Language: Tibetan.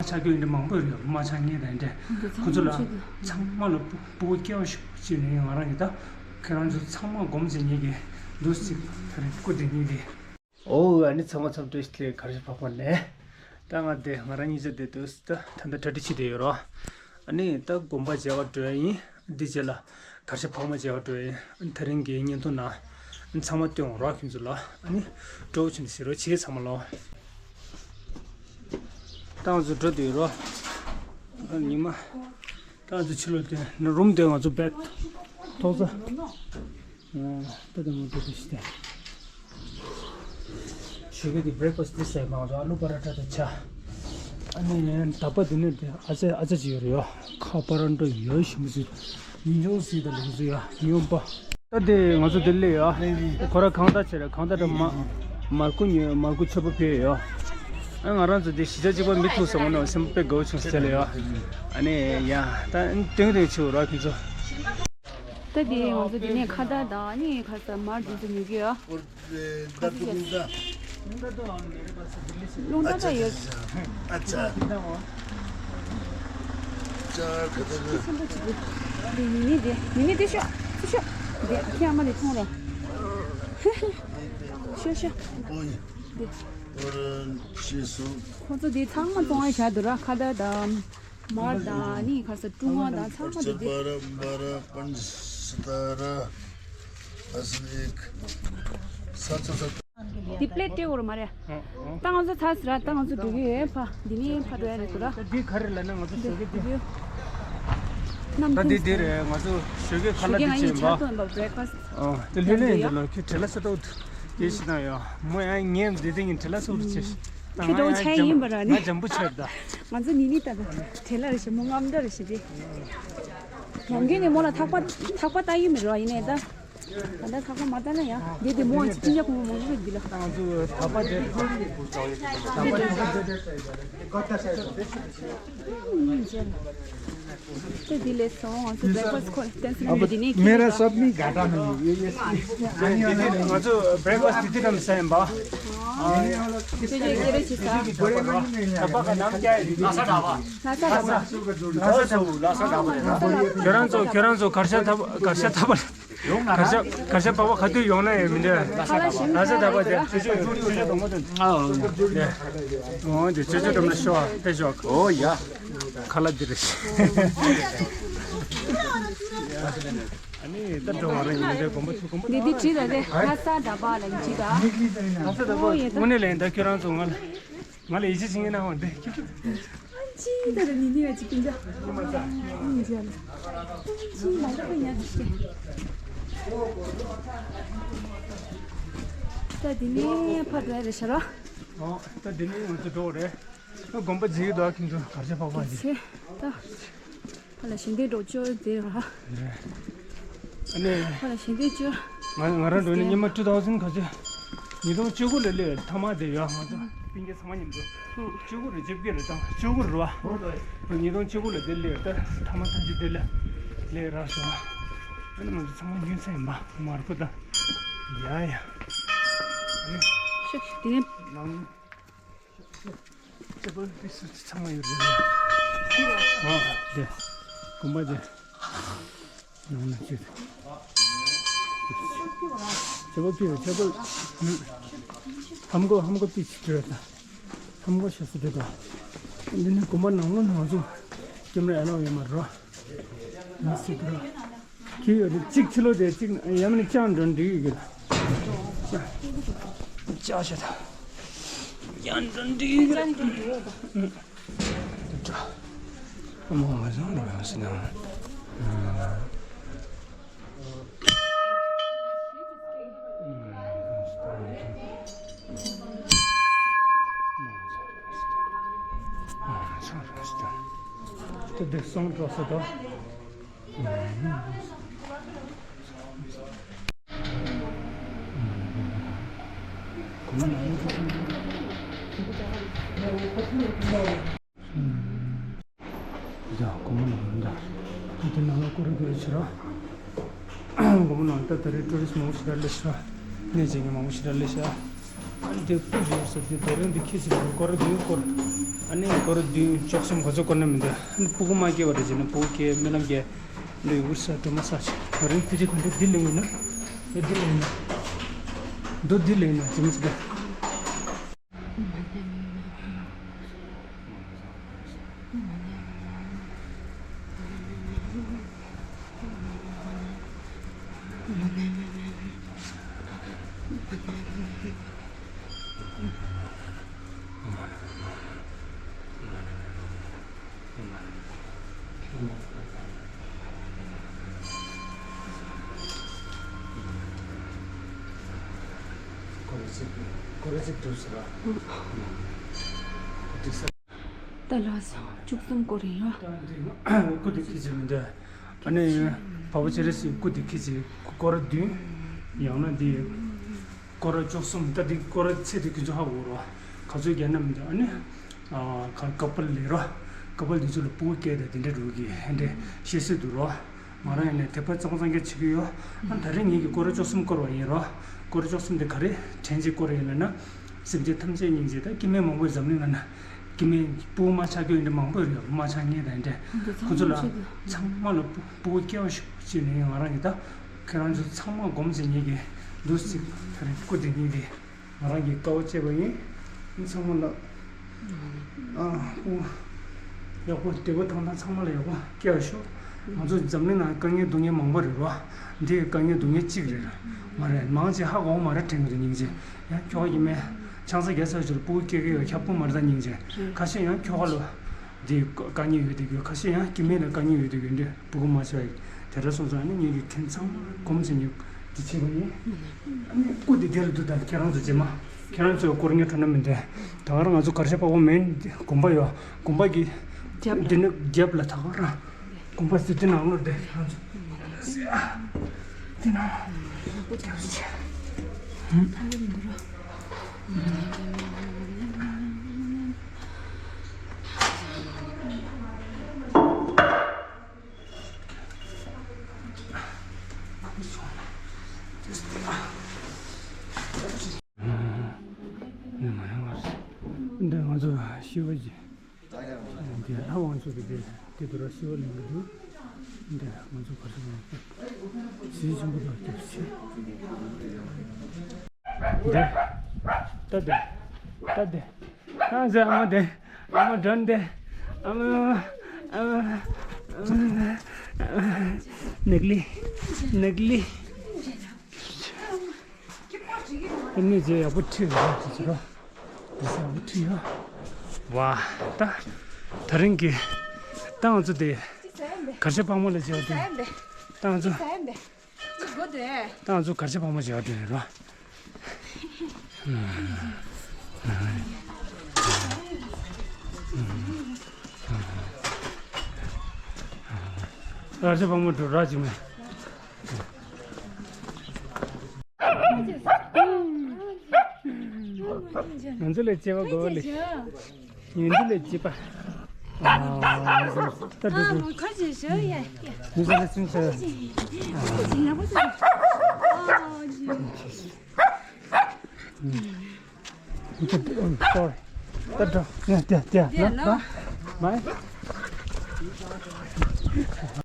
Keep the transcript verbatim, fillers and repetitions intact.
ཆ་རྒྱུས་འདི་མང་པོ་ཡོད་རེད། མ་ཆགས་ངེས་རེད་འདྲ། འདི་ཁོ་ཚོ་ལ་ཚང་མ་ལ་སྤུ་སྤུ་གུ་སྐྱེ་བ་ཤོག་ཅེས་ནས་ང་རང་གིས་ད་ཁྱེད་རང་ཚོ་ཚང་མ་སྒོམ་ཚེ་ངེད་ཀྱི་འདུག་ཅིག་ད་རེས་སྐུ་དེ་ངེད་ཀྱི། ཨོ་ཨ་ནི་ཚང་མ་འཚམས་འདྲི་ཞུ། གར་ཞ་འཕགས་པ་ནས། ད་ང་དེ་ང་རང་གཉིས་ཆ་དེ་འདུག་ད་ད་ལྟ་གྲ་སྒྲིག་བྱེད་དེ་ཡོད་རོ། ཨ་ནི་ད་དགོན་པ་མཇལ་བ་འགྲོ་ཡ་ཡིན། འདི་རྗེས་ལ་གར་ཞ་འཕགས་མ་མཇལ་བ་འགྲོ་ཡ་ཡིན། ད་རིང་གི་བརྙན་ཐུང་ནང་ཚང་མ་སྟོན་རོགས་ཁྱོད་ཚོ་ལ། ཨ་ནི་སྤྲོ་བོ་བྱུང་ཟེར་རོགས་བྱེད་ཚང་མ་ལོ། ད་ང་ཚོ་འགྲོ་དུས་རོ། ཉི་མ། ད་ང་ཚོ་ཕྱི་ལོགས་དེ་ནི་རུམ་དེ་ང་ཚོ་བེད་ཐོག་ས། ད་ད་ང་ཚོ་དེ་ཤི་དེ། ཞོགས་ཀས་དེ་བྷེ་རེག་ཕ་སི་དེ་ཟས་མ་ང་ཚོ་ཨ་ལུ་པ་ར་ཊ་དང་ཇ། ཨ་ནི་ད་པ་དེ་ནི་དེ་ཨ་ཅག་ཨ་ཅག་ཅིག་ཡོད་རེད་ཡོ། ཁ་པ་ར་འགྲོ་ཡོད་ཞིམ་པོ་ཟིག་ཉིན་ཅུང་ཟིག་དང་ལུག་ཟིག་ཡ་ཉོན་པ། ད་དེ་ང་ཚོ་དེ་སླེབས་ཡོད། ཁོ་ར་གང་ལྟར་བྱས་ར་གང་ལྟར་མ་མར་ཁུ་ཉོས། མར་ཁུ་ཆོད་པོ་ཕུལ་ཡོད། ཨ་ང་རང་ཚོ་དེ་གཞིས་ཆགས་གཅིག་པ་མི་ཐུག་སོང་ངོ་ནོ་སེམས་དཔེ་དགའ་བོ་བྱུང་ཟེར་ལེ་ཡོད། ཨ་ནི་ཡ་ད་ཏེང་ཏེང་ཆེ་བོ་ར་ཁྱོད་ཚོ། ད་དེ་ང་ཚོ་དེ་ནས་ཁ་བརྡ་དང་ཨ་ནི་ཁ་ས་མར་དེ་ཚོ་ཉོ་གི་ཡོད། རླུང་རྟ་ད་ཡོད། ཨ་ཅག་ཅག་ག་ད་ག་ཆེན་པོ་ཅིག་འདུག་དེ་ཉི་མ་དེ་ཉི་མ་དེ་ཤོག་ཅི་ཤོག་དེ་ཁྱེད་ཨ་མ་ལས་མཐོང་ར། ཤོག་ཤོག་ཨོ་ཡ། དེ་ཨོ་ར་ཤེས་སོང་། ཁོ་ཚོ་དེ་ཚང་མ་བཙོང་བ་བྱ་འདུག་ར། ཁ་བརྡ་དང་མར་དང་ཨ་ནི་ཁ་ས་ཀྲུང་ཝང་དང་ཚང་མ་དེ་དེ། འདི་པླེ་ཊི་སྤྲད་དགོས་རེད་མ་རེད། ད་ང་ཚོ་ཚར་ཟིན་ར། ད་ང་ཚོ་འགྲོ་གི་ཡོད་ཕ། འདི་ནས་ཕ་འགྲོ་ཡ་རེད་འདུག་ར། ད་འདི་ག་རེ་ལབ་ན་ང་ཚོ་ཞོགས་ཀས་འདི། ད་འདི་འདི་རེད། ང་ཚོ་ཞོགས་ཀས་ཁ་ལག་འདི་བྱས་པ། ཨོ་དེ་ལྷོད་ལྷོད་ཡིན་འདི་ལ་ཁྱོད་བྲེལ་ལ་ས་ཏོག་དེ་ཞིག་ན་ཡོད་མོ་ཡང་ངས་འདི་དེ་ཡིན་བྲེལ་ལ་སོགས་རུ་ཆེ། ད་ཁྱོད་ང་འགྲོ་ཡང་ཆ་ཡིན་པ་ར་ནི། ང་འཇམ་པོ་ཆགས་ད། ང་ཚོ་ནི་ནི་ད་ད་བྲེལ་ལ་རེ་ཞིག་མོ་རྔམ་འདྲ་རེ་ཞིག་དེ། ནམ་རྒྱུན་ནས་མོ་ལ་ཐག་པ་ཐག་པ་ལྟ་ཡི་མི་རོ་ཡིན་ནས་ད། ད་ལྟ་ཁ་ཁ་མ་ལྟ་ན་ཡང་འདི་དེ་མོ་ཅི་སྤུན་ཀྱག་ཁོང་མང་པོ་འདི་ལ། ང་ཚོ་ད་པ་དེ་ད་པ་དེ་འདི་ལས་སོང་། ང་ཚོ་བྷེ་རེག་ཕ་སི་ཁོ་བསྟན་སྲིད་མོ་འདི་ནས་ཁྱེར། मेरा सब नहीं घाटा नहीं है। ये ये ང་ཚོ་བྷེ་རེག་ཕ་སི་དེ་དེ་རམ་ས་ཡིན་པ། ཁྱེད་ཀྱིས་སྐད་རེ་བྱེད་ས། ད་པ་ག་ནམ་རྒྱ་ཡིན། ལ་ས་ད་པ། ལ་ས་ད་པ། ལ་ས་ད་པ། ཁྱོད་རང་ཚོ་ཁྱོད་རང་ཚོ་གར་ཞ་ད་པ་གར་ཞ་ད་པ། གར་ཞ་གར་ཞ་པགས་པ་ག་དུས་ཡོང་ན་ཡང་མི་འདྲ། ལ་ས་ད་པ་དེ་ཅོ་ཅོ་ཅོ་ཅོ་དང་མོ་དང་། ཨོ་དེ་ཅོ་ཅོ་དང་མོ་ཤོ་དེ་ཤོ། ཨོ་ཡ། ཁ་ལག་འདི་རེད། ཨ་ནི་ད་འགྲོ་བ་རེད་མི་འདྲ། དགོན་པ་ཚུར་དགོན་པ་འདི་འདི་བྲིས་ད་དེ་ལ་ས་ད་པ་ལ་འདི་བྲིས་ད། ལ་ས་ད་པ་དེ་དངོས་གནས་ལ་ཡིན་ད། ཁྱོད་རང་ཚོ་ང་ལ། ང་ལ་ཡིད་ཆེས་བྱེད་མཁན་ནང་འདི་ཁྱོད་ཅི་ལྟར་ནི་ནི་ཡ་ཅི་ཀིན་ཇ་ནི་ཇ་ལ་ཅི་མ་ལ་པ་ཉ་ཅི་ཀིན། ད་འདི་ནས་ཕར་འགྲོ་ཡ་རེད་ཤག་ར། ཨོ་ད་འདི་ནས་ང་ཚོ་འགྲོ་རེད། ད་དགོན་པ་མཇལ་གི་འདུག་ཁྱོད་ཚོ་གར་ཞ་པགས་པ་ཞིག་ཚེ་ད། ཕ་ལ་ཞིང་སྡེ་འགྲོ་ཅོ་དེ་ར། ཨ་ནི། ཕ་ལ་ཞིང་སྡེ་ཅོ། ང་ང་རང་འགྲོ་ནི་ཉི་མ་ཊུ་ཐའུ་ཟེན་ག་ཚོད། ཉིས་སྟོང་བཅུ་དགུ་ལ་སླེབས་ཐ་མ་དེ་ཡོད། ང་ཚོ་སྤུན་ཀྱག་ཚང་མ་མཉམ་དུ། བཅུ་དགུ་རེད། བཅོ་བརྒྱད་རེད་དང་བཅུ་དགུ་རེད་བ། ཉིས་སྟོང་བཅུ་དགུ་ལ་དེ་སླེབས་ད་ཐ་མ་ཐ་ཅི་དེ་ལ་སླེབས་རག་སོང་། ཨ་ནི་ང་ཚོ་ཚང་མ་ཉུལ་ས་ཡིན་པ་མར་ཁུ་དང་། ཡ་ཡ། ཤ་ཤ་དེ་ནས། ནང་། ཅ་པལ་པི་སུ་ཚང་མ་ཡོད་རེད། ཨ་དེ། དགོན་པ་དེ། ནང་ན་ཅི། ཅ་པལ་པི་ཅ་པལ། ཧམ་གོ་ཧམ་གོ་པི་ཅི་དྲོད་ད། ཧམ་གོ་ཤ་སུ་དྲོད་ད། འདི་ནི་དགོན་པ་ནང་ལོགས་ནང་ཚོ་ཀེམ་ར་ཨེ་ལོ་ཡོད་མ་རེད། ང་སུ་དྲོད། ཁྱི་ཡོད་རེད། གཅིག་ཕྱི་ལོགས་དེ་གཅིག་ཡང་མིན་ཅང་འགྲོ་འགྲིག་ཡོད་གི། ཅག་ཤ་ད། ཡང་འགྲོ་འགྲིག་ཡོད་གི། ཨ་མ་ང་ཚང་འགྲོ་ཡང་སྲིད་ན། དེ་འདི་སོང་འགྲོ་ས་དང་། ཡ་སྒོར་མོ་ནང་ལ་འདུག་དེ་ནང་ལ་སྐོར་ར་དགོས་ཕྱིར་རོ། སྒོར་མོ་ནང་ད་ད་རེས་ཊུ་རི་སི་མང་པོ་ཞིག་ར་སླེབས་ཤག་གནས་མཇལ་མཁན་མང་པོ་ཞིག་ར་སླེབས་ཤག་འདི་སྤུ་གུ་ཡོད་ས་འདི་དེ་རིང་འདི་ཁྱི་ཅིག་ལ་སྐོར་ར་བདུན་སྐོར། ཨ་ནི་སྐོར་ར་བདུན་བཅུ་གསུམ་ག་ཚོད་སྐོར་ན་མི་འདུག་ཨ་ནི་སྤུ་གུ་མ་སྐྱེ་བ་རེད་ཅེ་ན་སྤུ་གུ་སྐྱེ་རྨི་ལམ་སྐྱེ། འདི་ཡོད་ས་སྒྲོལ་མ་ས་ཆེ། དེ་རིང་ཁྱི་ཅིག་ག་འདྲ་འདི་ལེན་ཡིན་ན། འདི་ལེན་ཡིན་ན། འདི་འདི་ལེན་ཡིན་ན་ཅི་མི་ཚེ་ག་ད་ལགས་སོ། བཅུ་གསུམ་སྐོར་ཡིན་རོ། སྐུ་དེ་ཁྱི་ཅིག་མི་འདུག་ཨ་ནི་བ་བོ་ཆེ་རེ་སི་སྐུ་དེ་ཁྱི་ཅིག་སྐོར་བདུན། ཡང་ན་འདི་སྐོར་བཅུ་གསུམ། ད་འདི་སྐོར་ཚད་དེ་ཁྱོད་ཚོ་ཧ་གོ་རོ། ག་ཚོད་རྒྱག་ན་མི་འདུག་ཨ་ནི་ཨ་ཁ་ཀ་པལ་ལས་རོ། ཀ་པལ་འདི་ཚོ་ལ་སྤུ་གུ་སྐྱེས་ཏེ་དེ་འདྲ་འགྲོ་གི་ཧན་འདྲེ་ཤེས་སྲིད་འདུག་རོ། ང་རང་ཡིན་ནའི་དད་པ་གཙང་གཙང་རྐྱང་བྱེད་ཀྱི་ཡོད། ཨ་ད་རེས་ངེད་ཀྱིས་སྐོར་ར་བཅུ་གསུམ་བསྐོར་བ་ཡིན་རོ། སྐོར་ར་བཅུ་གསུམ་དེ་ག་རེ་དྲན་གྱིས་བསྐོར་ཡིན་ལབ་ན། སེམས་ཅན་ཐམས་ཅད་སྙིང་རྗེ་དང་སྐྱེ་དམན་མང་པོ་འཛམ་གླིང་ནང་ན། སྐྱེ་དམན་སྤུ་གུ་མ་ཆགས་རྒྱུ་ཡིན་འདྲ་མང་པོ་ཡོད་རེད། མ་ཆགས་ངེས་དང་འདྲ། ཁོ་ཚོ་ལ་ཚང་མ་ལ་སྤུ་སྤུ་གུ་སྐྱེ་བ་ཤོག་ཅེས་ནས་ང་རང་གིས་ད་ཁྱེད་རང་ཚོ་ཚང་མ་སྒོམ་ཚེ་ངེད་ཀྱིས་འདུག་སེ་ད་རེས་སྐུ་དེ་ཉིད་དེ། ང་རང་གིས་དཀའ་བ་སྤྱད་པ་ཡིན། ཚང་མ་ལ། ཨ། ཨོ། ཡག་པོ་བདེ་པོ་ཐང་ཐང་ཚང་མ་ལ་ཡག་པོ་སྐྱེ་བར་ཤོག་ང་ཚོ་འཛམ་གླིང་ནང་དཀའ་ངལ་སྡུག་བསྔལ་མང་པོ་རེད་རོ། འདི་དཀའ་ངལ་སྡུག་བསྔལ་གཅིག་རེད། མ་རེད་མང་ཆེ་ཧ་གོ་མ་རེད་དྲན་གྱི་འདུག་སྙིང་རྗེ། ཡང་ཁྱོ་ག་ཡིན་མེད། ཆང་ས་རྒྱག་ཚར་ཕྱིར་སྤུ་གུ་སྐྱེ་གི་ཡོད་ཁྱབ་ཁོངས་མ་རེད་ད་སྙིང་རྗེ། ཁ་ཤས་ཡང་ཁྱོ་ག་ལོ། འདི་དཀའ་ངལ་ཡོད་དེ་གི་ཁ་ཤས་ཡང་སྐྱེ་དམན་ལ་དཀའ་ངལ་ཡོད་དེ་གི་འདི། སྤུ་གུ་མ་ཆགས་ཡིན། དེ་འདྲ་སོང་ཙང་ཨ་ནི་ངེད་ཀྱིས་ཁྱེད་ཚང་མ་སྒོམ་ཚེ་ཉིད་འདི་བྱེད་པ་ཡིན། ཨ་ནི་སྐུ་འདི་དེ་ལ་འདུག་ད་ཁྱེད་རང་ཚོ་རྗེས་མ་ཁྱེད་རང་ཚོའི་སྐོར་ངས་འགྲོ་ན་མི་འདོད། ད་ག་རང་ང་ཚོ་གར་ཞ་པག་པ་མེན་དགོན་པ་ཡོད། དགོན་པ་གི་རྒྱབ་ལ་འདི་ནི་རྒྱབ་ལ་ད་ག་རང་དགོན་པ་ཟེར་དེ་ནང་ལོགས་དེ་ཁྱེད་རང་ཚོ་དེ་ནང་རྒྱབ་ཟེར། འདི་ང་ཚོ་ཤི་བ་ཅིག་འདི་ལྷ་དབང་ཕྱུག་གི་འདི་འདི་དུ་ར་ཤི་བ་ལེན་གི་འདུག་འདི་ང་ཚོ་ག་ཚོད་ལ་ཟིལ་ཆེན་པོ་དང་སྐྱབས་ཆེ། འདི་ད་འདི་ད་འདི། ཨ་ཟེ་ཨ་མ་དེ། ཨ་མ་མགྲོན་དེ། ཨ་མ། ཨ་མ། ཨ་མ། ནག་ལི། ནག་ལི། ཨ་ནི་ཟེ་ཡག་པོ་ཁྲིད་ཡོད་ཟེར་རོ། ཟེ་ཡག་པོ་ཁྲིད་ཡོད། ཝ། ད། ད་རིང་གི་ད་ང་ཚོ་དེ་གར་ཞ་པག་མོ་ལ་བྱས་ཏེ། ད་ང་ཚོ། ད་ང་ཚོ་གར་ཞ་པག་མོ་བྱེད་པ་དེ་རེད་རོ། གར་ཞ་པག་མོ་འགྲོ་ར་ཅིག་མེད། ང་ཚོ་ལས་བྱེད་པ་དགོས་ལས། ཡོན་ཏན་ལས་བྱེད་པ། ཨ། ད་འགྲོ་འགྲོ། ཁ་ཅིག་ཞོ་ཡ། མི་ཚེ་ལ་སེམས་ཤར། ཡག་པོ་ཞིག་ཨ། ད་འགྲོ། ད་འགྲོ། ཡ་ཏེ་ཏེ། ན་ན། མ།